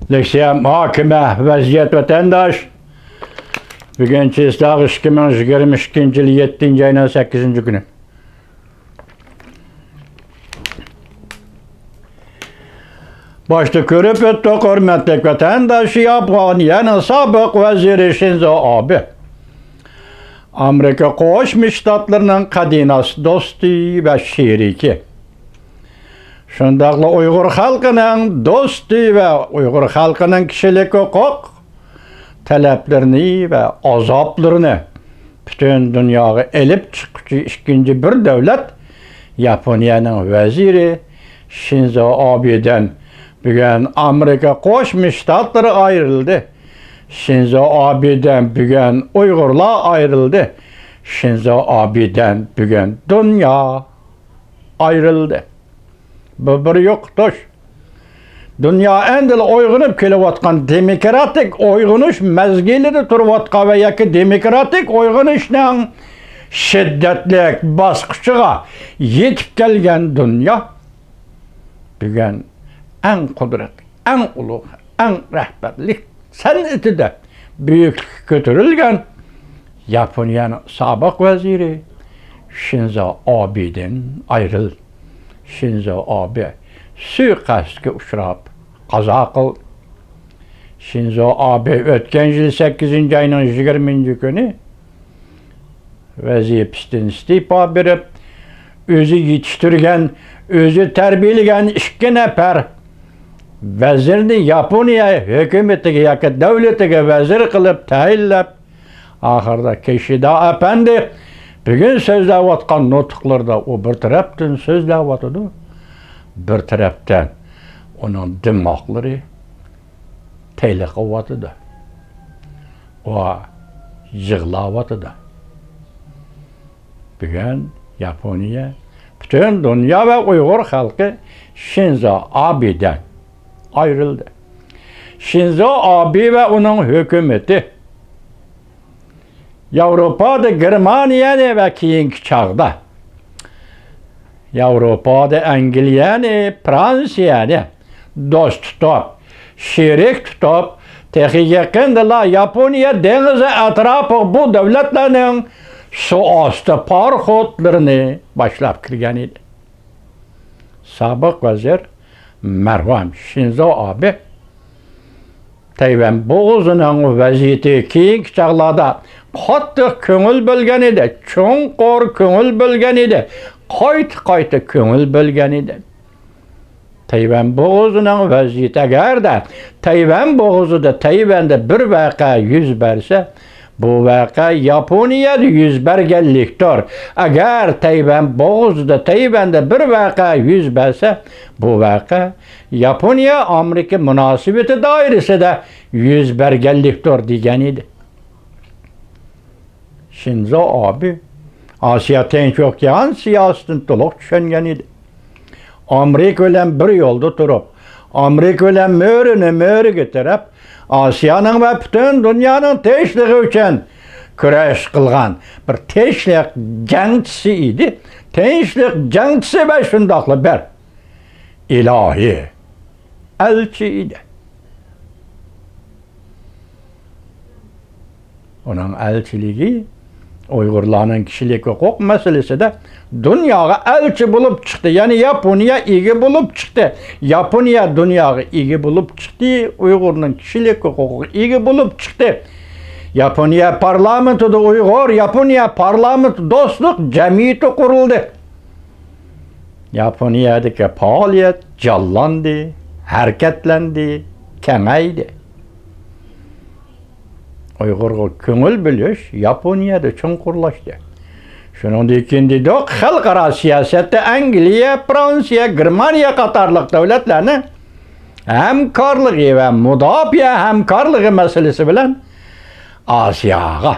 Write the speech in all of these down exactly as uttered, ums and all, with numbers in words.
لېكسىيە، مۇھاكىمە، ۋەزىيەت، ۋەتەنداش. بۈگۈن چېسلاغ ئىككى مىڭ يىگىرمە ئىككىنچى يىل يەتتىنچى ئاينىڭ سەككىزىنچى كۈنى. باشتا كۆرۈپ ئۆتتۇق، ھۆرمەتلىك ۋەتەنداش، ياپونىيەنىڭ سابىق ۋەزىرى شىنزو ئابې. ئامېرىكا قوشما شتاتلىرىنىڭ قەدىناس دوستى ۋە شېرىكى. شۇنداقلا ئۇيغۇر خەلقىنىڭ دوستى ۋە ئۇيغۇر خەلقىنىڭ كىشىلىك ھوقۇق تەلەپلىرىنى ۋە ئازابلىرىنى پۈتۈن دۇنياغا ئېلىپ چىققۇچى ئىككىنچى بىر دۆلەت ياپونىيەنىڭ ۋەزىرى شىنزو ئابېدىن بۈگۈن ئامېرىكا قوشما شتاتلىرى ئايرىلدى. شىنزو ئابېدىن بۈگۈن ئۇيغۇرلار ئايرىلدى. شىنزو ئابېدىن بۈگۈن دۇنيا ئايرىلدى. بۇ بىر يوقىتىش. دۇنيا ئەمدىلا ئويغىنىپ كېلىۋاتقان، دېموكراتىك ئويغىنىش مەزگىلىدە تۇرۇۋاتقان ۋە ياكى دېموكراتىك ئويغىنىشنىڭ شىددەتلىك باسقۇچىغا يېتىپ كەلگەن دۇنيا بۈگۈن ئەڭ قۇدرەتلىك، ئەڭ ئۇلۇغ، ئەڭ رەھبەرلىك سەنئىتىدە بۈيۈكلۈككە كۆتۈرۈلگەن ياپونىيەنىڭ سابىق ۋەزىرى شىنزو ئابېدىن ئايرىلدى. شىنزو ئابې سۇيىقەستكە ئۇچراپ قازا قىلدى. شىنزو ئابې ئۆتكەن يىل سەككىزىنچى ئاينىڭ يىگىرمىنچى كۈنى ۋەزىپىسىدىن ئىستېپا بېرىپ، ئۆزى يېتىشتۈرگەن، ئۆزى تەربىيەلىگەن ئىككى نەپەر ۋەزىرنى ياپونىيە ھۆكۈمىتىگە ياكى دۆلىتىگە ۋەزىر قىلىپ تەيىنلەپ، ئاخىرىدا كىشىدا ئەپەندى بۈگۈن سۆزلەۋاتقان نۇتۇقلىرىدا ئۇ بىر تەرەپتىن سۆزلەۋاتىدۇ، بىر تەرەپتىن ئۇنىڭ دىماغلىرى تېلىقىۋاتىدۇ. ئۇ يىغلاۋاتىدۇ. بۈگۈن ياپونىيە، پۈتۈن دۇنيا ۋە ئۇيغۇر خەلقى شىنزو ئابېدىن ئايرىلدى. شىنزو ئابې ۋە ئۇنىڭ ھۆكۈمىتى ياۋروپادا گېرمانىيەنى ۋە كېيىنكى چاغدا ياۋروپادا ئەنگلىيەنى، فرانسىيەنى دوست تۇتۇپ، شېرىك تۇتۇپ، تېخى يېقىندىلا ياپونىيە دېڭىزى ئەتراپىغا بۇ دۆلەتلەرنىڭ سۇ ئاستى پاراخوتلىرىنى باشلاپ كىرگەن ئىدى. سابىق ۋەزىر مەرھۇم شىنزو ئابې تەيۋەن بوغۇزىنىڭ ۋەزىيىتى كېيىنكى چاغلاردا قاتتىق كۆڭۈل بۆلگەن ئىدى، چوڭقۇر كۆڭۈل بۆلگەن ئىدى، قايتا-قايتا كۆڭۈل بۆلگەن ئىدى. تەيۋەن بوغۇزىنىڭ ۋەزىيىتى ئەگەردە تەيۋەن بوغۇزىدا، تەيۋەندە بىر ۋەقە يۈز بەرسە، بۇ ۋەقە ياپونىيەدە يۈز بەرگەنلىكتۇر. ئەگەر تەيۋەن بوغۇزىدا، تەيۋەندە بىر ۋەقە يۈز بەرسە، بۇ ۋەقە ياپونىيە ئامېرىكا مۇناسىۋىتى دائىرىسىدە يۈز بەرگەنلىكتۇر، دېگەن ئىدى. شىنزو ئابې ئاسىيا تىنچ ئوكيان سىياسىتىنى تولۇق چۈشەنگەن ئىدى. ئامېرىكا بىلەن بىر يولدا تۇرۇپ، ئامېرىكا بىلەن مۈرىنى مۈرىگە تىرەپ، ئاسىيانىڭ ۋە پۈتۈن دۇنيانىڭ تىنچلىقى ئۈچۈن كۈرەش قىلغان بىر تىنچلىق جەڭچىسى ئىدى. تىنچلىق جەڭچىسى ۋە شۇنداقلا بىر ئىلاھىي ئەلچى ئىدى. ئۇنىڭ ئەلچىلىكى ئۇيغۇرلارنىڭ كىشىلىك ھوقۇق مەسىلىسىدە دۇنياغا ئەلچى بولۇپ چىقتى. يەنى ياپونىيە ئىگە بولۇپ چىقتى. ياپونىيە دۇنياغا ئىگە بولۇپ چىقتى، ئۇيغۇرنىڭ كىشىلىك ھوقۇقىغا ئىگە بولۇپ چىقتى. ياپونىيە پارلامېنتىدا ئۇيغۇر ياپونىيە پارلامېنت دوستلۇق جەمئىيىتى قۇرۇلدى. ياپونىيەدىكى پائالىيەت جانلاندى، ھەرىكەتلەندى، كېڭەيدى. ئۇيغۇرغا كۆڭۈل بۆلۈش ياپونىيەدە چوڭقۇرلاشتى. شۇنىڭدىن كېيىن دېدۇق، خەلقئارا سىياسەتتە ئەنگلىيە، فرانسىيە، گېرمانىيە قاتارلىق دۆلەتلەرنىڭ ھەمكارلىقى ۋە مۇداپىئە ھەمكارلىقى مەسىلىسى بىلەن ئاسىياغا،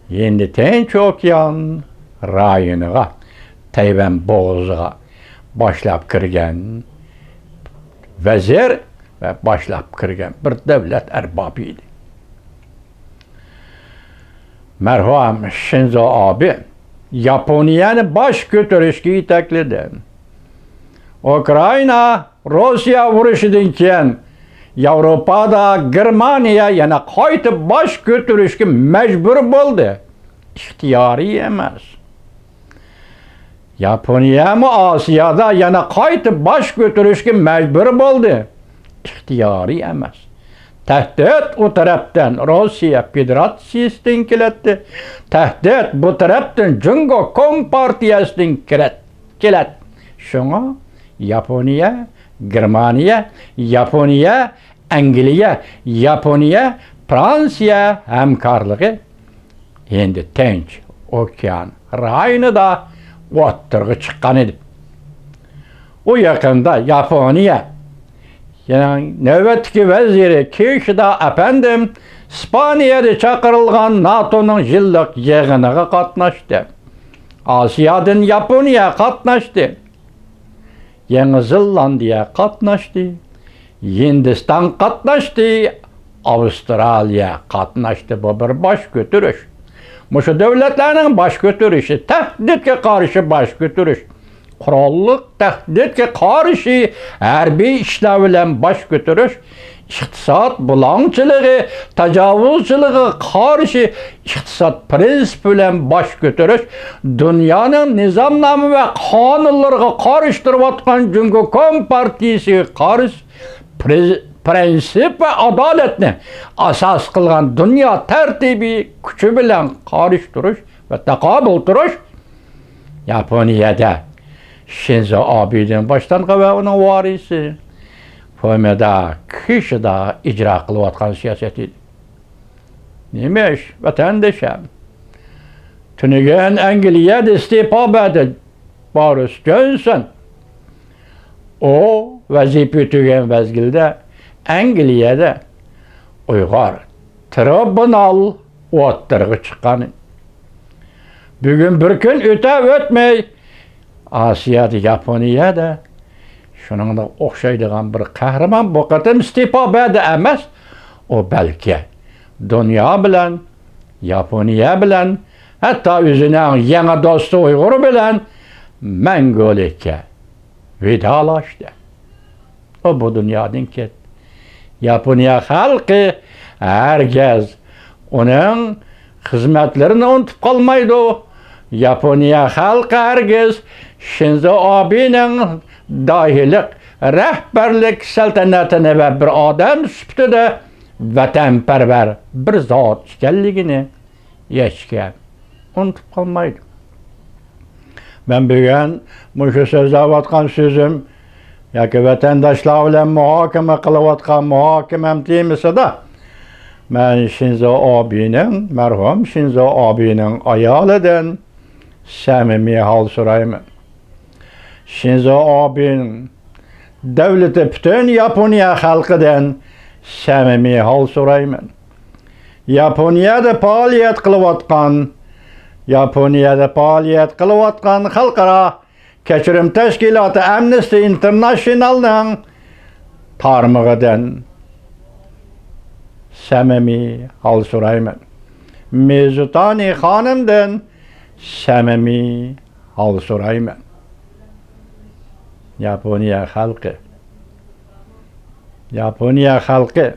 ھىندى تىنچ ئوكيان رايونىغا، تەيۋەن بوغۇزىغا باشلاپ كىرگەن ۋەزىر ۋە باشلاپ كىرگەن بىر دۆلەت ئەربابى ئىدى. مەرھۇم شىنزو ئابې ياپونىيەنى باش كۆتۈرۈشكە يېتەكلىدى. ئۇكرائىنا، روسىيە ئۇرۇشىدىن كېيىن ياۋروپادا گېرمانىيە يەنە قايتا باش كۆتۈرۈشكە مەجبۇر بولدى. ئىختىيارىي ئەمەس. ياپونىيەمۇ ئاسىيادا يەنە قايتا باش كۆتۈرۈشكە مەجبۇر بولدى. ئىختىيارىي ئەمەس. تەھدىت ئۇ تەرەپتىن، روسىيە فېدېراتسىيىسىدىن كېلەتتى. تەھدىت بۇ تەرەپتىن، جۇڭگو كومپارتىيەسىدىن كېلەت-، كېلەت. شۇڭا ياپونىيە، گېرمانىيە، ياپونىيە، ئەنگلىيە، ياپونىيە، فرانسىيە ھەمكارلىقى ھىندى تىنچ ئوكيان رايونىدا ئوتتۇرىغا چىققان ئىدى. ئۇ يېقىندا ياپونىيە، يەنى نۆۋەتتىكى ۋەزىرى كىشىدا ئەپەندىم ئىسپانىيەدە چاقىرىلغان ناتونىڭ يىللىق يىغىنىغا قاتناشتى. ئاسىيادىن ياپونىيە قاتناشتى. يېڭى زېلاندىيە قاتناشتى. ھىندىستان قاتناشتى. ئاۋسترالىيە قاتناشتى. بۇ بىر باش كۆتۈرۈش. مۇشۇ دۆلەتلەرنىڭ باش كۆتۈرۈشى، تەھدىتكە قارشى باش كۆتۈرۈش، قوراللىق تەھدىتكە قارشى ھەربىي ئىشلار بىلەن باش كۆتۈرۈش، ئىقتىساد بۇلاڭچىلىقى، تاجاۋۇزچىلىقىغا قارشى ئىقتىساد پىرىنسىپى بىلەن باش كۆتۈرۈش، دۇنيانىڭ نىزامنامە ۋە قانۇنلىرىغا قارشى تۇرۇۋاتقان جۇڭگو كومپارتىيىسىگە قارشى پرىز-، پىرىنسىپ ۋە ئادالەتنى ئاساس قىلغان دۇنيا تەرتىپى كۈچى بىلەن قارشى تۇرۇش ۋە تاقابىل تۇرۇش. ياپونىيەدە شىنزو ئابېدىن باشلانغان ۋە ئۇنىڭ ۋارىسى فۇمىدا كىشىدا ئىجرا قىلىۋاتقان سىياسەت ئىدى. نېمە ئىش، ۋەتەندىشىم؟ تۈنۈگۈن ئەنگلىيەدە ئىستېپا بەردى بورىس جونسون. ئۇ ۋەزىپە ئۆتىگەن مەزگىلدە ئەنگلىيەدە ئۇيغۇر تىرىبۇنال ئوتتۇرىغا چىققان. بۈگۈن بىر كۈن ئۆتە ئۆتمەي، ئاسىيادا، ياپونىيەدە شۇنىڭغا ئوخشايدىغان بىر قەھرىمان بۇ قېتىم ئىستېپا بەردى ئەمەس، ئۇ بەلكى دۇنيا بىلەن، ياپونىيە بىلەن، ھەتتا ئۆزىنىڭ يېڭى دوستى ئۇيغۇر بىلەن مەڭگۈلۈككە ۋىدالاشتى. ئۇ بۇ دۇنيادىن كەتتى. ياپونىيە خەلقى ھەرگىز ئۇنىڭ خىزمەتلىرىنى ئۇنتۇپ قالمايدۇ. ياپونىيە خەلقى ھەرگىز شىنزو ئابېنىڭ داھىيلىق، رەھبەرلىك سەلتەنىتىنى ۋە بىر ئادەم سۈپىتىدە ۋەتەنپەرۋەر بىر زات ئىكەنلىكىنى ھېچكىم ئۇنتۇپ قالمايدۇ. مەن بۈگۈن مۇشۇ سۆزلەۋاتقان سۆزۈم ياكى ۋەتەنداشلار بىلەن مۇھاكىمە قىلىۋاتقان مۇھاكىمەم تېمىسىدا مەن شىنزو ئابېنىڭ، مەرھۇم شىنزو ئابېنىڭ ئايالىدىن سەمىمىي ھال سورايمەن. شىنزو ئابېنىڭ دۆلىتى پۈتۈن ياپونىيە خەلقىدىن سەمىمىي ھال سورايمەن. ياپونىيەدە پائالىيەت قىلىۋاتقان، ياپونىيەدە پائالىيەت قىلىۋاتقان خەلقئارا كەچۈرۈم تەشكىلاتى ئەمنىستى ئىنتېرناشنالنىڭ تارمىقىدىن سەمىمىي ھال سورايمەن. مىزۇتانى خانىمدىن سەمىمىي ھال سورايمەن. ياپونىيە خەلقى، ياپونىيە خەلقى،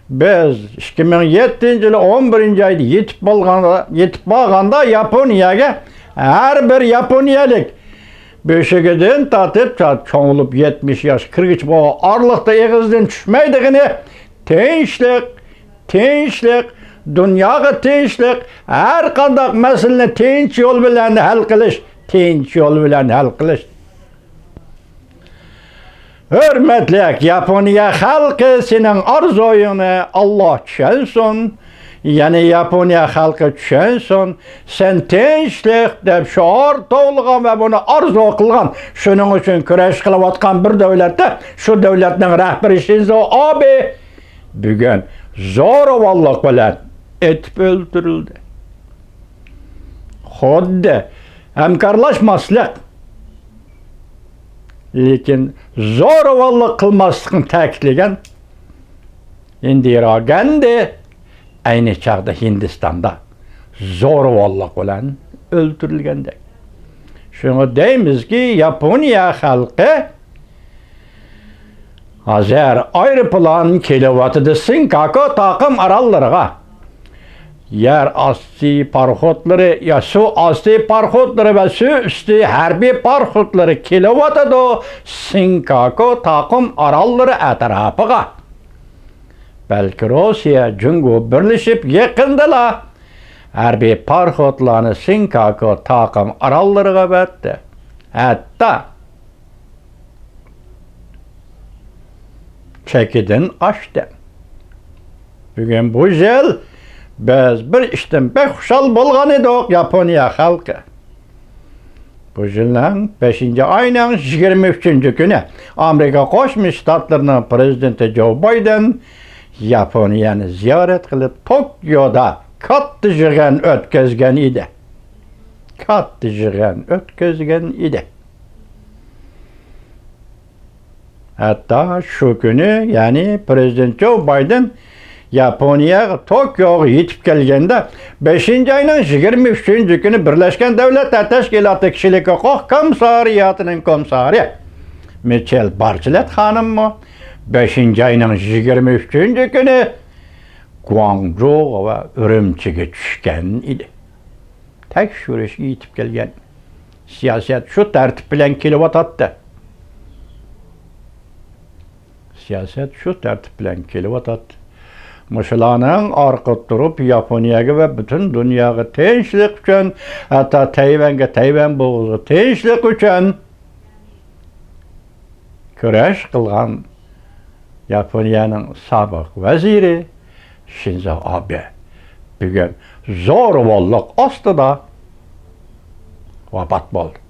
بىز ئىككى مىڭ يەتتىنچى يىلى ئون بىرىنچى ئايدا يېتىپ بولغاندا، يېتىپ بارغاندا ياپونىيەگە ھەر بىر ياپونىيەلىك بۆشۈكىدىن تارتىپ چوڭىيىپ يەتمىش ياشقا كىرگۈچە بولغان ئارىلىقتا ئېغىزدىن چۈشمەيدىغىنى تىنچلىق، تىنچلىق، دۇنياغا تىنچلىق، ھەر قانداق مەسىلىنى تىنچ يول بىلەن ھەل قىلىش، تىنچ يول بىلەن ھەل قىلىش. ھۆرمەتلىك ياپونىيە خەلقى، سېنىڭ ئارزۇيۇڭنى ئاللا چۈشەنسۇن. يەنى ياپونىيە خەلقى چۈشەنسۇن، سەن تىنچلىق دەپ شوئار توۋلىغان ۋە بۇنى ئارزۇ قىلغان، شۇنىڭ ئۈچۈن كۈرەش قىلىۋاتقان بىر دۆلەتتە شۇ دۆلەتنىڭ رەھبىرى شىنزو ئابې بۈگۈن زورىۋانلىق بىلەن ئېتىپ ئۆلتۈرۈلدى. خۇددى ھەمكارلاشماسلىق، لېكىن زورىۋانلىق قىلماسلىقنى تەكىتلىگەن ئىندىرا گاندى ئەينى چاغدا ھىندىستاندا زورىۋانلىق بىلەن ئۆلتۈرۈلگەندەك. شۇڭا دەيمىزكى، ياپونىيە خەلقى ھازىر ئايروپىلان كېلىۋاتىدۇ سېنكاكۇ تاقىم ئاراللىرىغا. يەر ئاستى پاراخوتلىرى، يا سۇ ئاستى پاراخوتلىرى ۋە سۇ ئۈستى ھەربىي پاراخوتلىرى كېلىۋاتىدۇ سېنكاكۇ تاقىم ئاراللىرى ئەتراپىغا. بەلكى روسىيە، جۇڭگو بىرلىشىپ يېقىندىلا ھەربىي پاراخوتلارنى سېنكاكۇ تاقىم ئاراللىرىغا ئەۋەتتى. ھەتتا چېكىدىن ئاشتى. بۈگۈن بۇ يىل بىز بىر ئىشتىن بەك خۇشال بولغان ئىدۇق، ياپونىيە خەلقى. بۇ يىلنىڭ بەشىنچى ئاينىڭ يىگىرمە ئۈچىنچى كۈنى ئامېرىكا قوشما شتاتلىرىنىڭ پىرېزىدېنتى جو بايدېن ياپونىيەنى زىيارەت قىلىپ، توكيودا كاتتا يىغىن ئۆتكۈزگەن ئىدى. كاتتا يىغىن ئۆتكۈزگەن ئىدى. ھەتتا شۇ كۈنى، يەنى پىرېزىدېنت جو بايدېن ياپونىيەگە، توكيوغا يېتىپ كەلگەندە، بەشىنچى ئاينىڭ يىگىرمە ئۈچىنچى كۈنى بىرلەشكەن دۆلەتلەر تەشكىلاتى كىشىلىك ھوقۇق كومىسسارىياتىنىڭ كومىسسارى مىچېل بارچلېت خانىممۇ بەشىنچى ئاينىڭ يىگىرمە ئۈچىنچى كۈنى گۇاڭجۇغا ۋە ئۈرۈمچىگە چۈشكەن ئىدى. تەكشۈرۈشكە يېتىپ كەلگەن. سىياسەت شۇ تەرتىپ بىلەن كېلىۋاتاتتى. سىياسەت شۇ تەرتىپ بىلەن كېلىۋاتاتتى. مۇشۇلارنىڭ ئارقىدا تۇرۇپ، ياپونىيەگە ۋە پۈتۈن دۇنياغا تىنچلىق ئۈچۈن، ھەتتا تەيۋەنگە، تەيۋەن بوغۇزىغا تىنچلىق ئۈچۈن كۈرەش قىلغان ياپونىيەنىڭ سابىق ۋەزىرى شىنزو ئابې بۈگۈن زورىۋاللىق ئاستىدا ۋاپات بولدى.